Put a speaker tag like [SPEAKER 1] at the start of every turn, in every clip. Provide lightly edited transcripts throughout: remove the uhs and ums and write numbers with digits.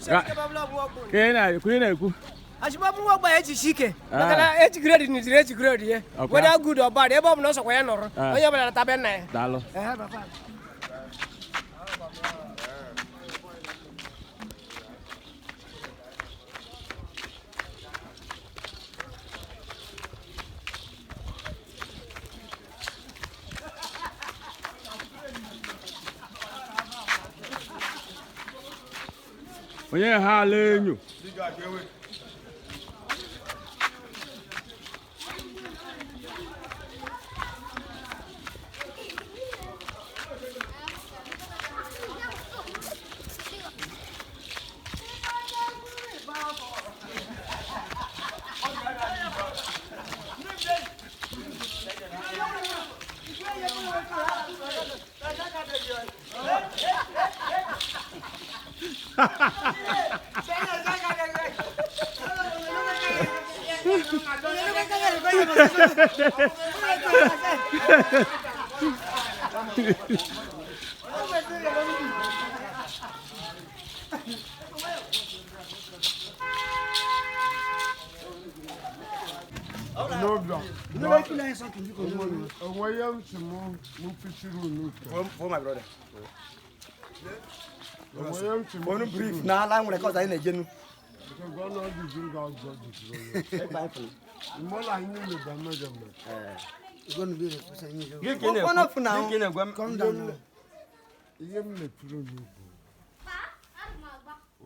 [SPEAKER 1] Ka ị na-ekwu.
[SPEAKER 2] Achịkpọbụ nwa ogbenye ejichi ike maka na eji grade niziri eji grade ye, whether good or bad, ebe ọ bụla ọ sọkwa ya nọrọ, onye ọbụla nata be nna ya.
[SPEAKER 1] Daalụ.
[SPEAKER 2] Ehe, papa.
[SPEAKER 1] Onye ha ala enyo.
[SPEAKER 3] Onwe ihe m si mụ mụ fichiri unu ka.
[SPEAKER 4] For my brother.
[SPEAKER 3] Onwe ihe m si mụ
[SPEAKER 4] Onu brief na ala nwere ka ọzọ anyị na-ejenu.
[SPEAKER 3] Because ọnụ ọdụ ga ọzọ dịziri onye. Mgbe anyị niile bụ mmejọ mmejọ. Ihe m mepere unu bụ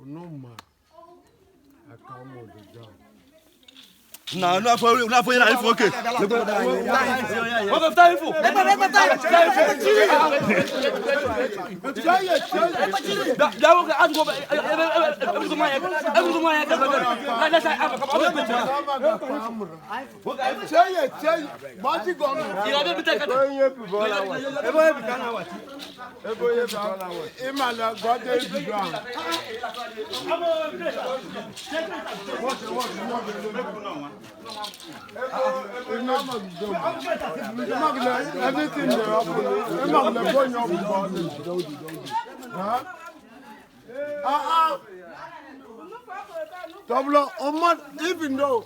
[SPEAKER 3] unu ma aka m ọdịda.
[SPEAKER 5] Na nu afọ nu afọ yẹn na ifo oke. Oke fita ifo. Jawo ka adugo ebudu ma yẹ ebudu ma yẹ kẹfẹ kẹfẹ. Lẹsẹ afọ kọfọ bẹ bẹ.
[SPEAKER 3] Cheye cheye gbaji gọnụ.
[SPEAKER 5] Ìyá bẹ bi tẹ kẹtẹ.
[SPEAKER 3] Onye bibọla wa.
[SPEAKER 4] Ebe onye bika na wachi.
[SPEAKER 3] Ebe onye bibọla wa. Ịmala gọdọ ebido ahụ. Anything dey happen, ịmagide bụ onye ọbụla ọ dị. Huh? Ah ah. Tabla, Omar, even though.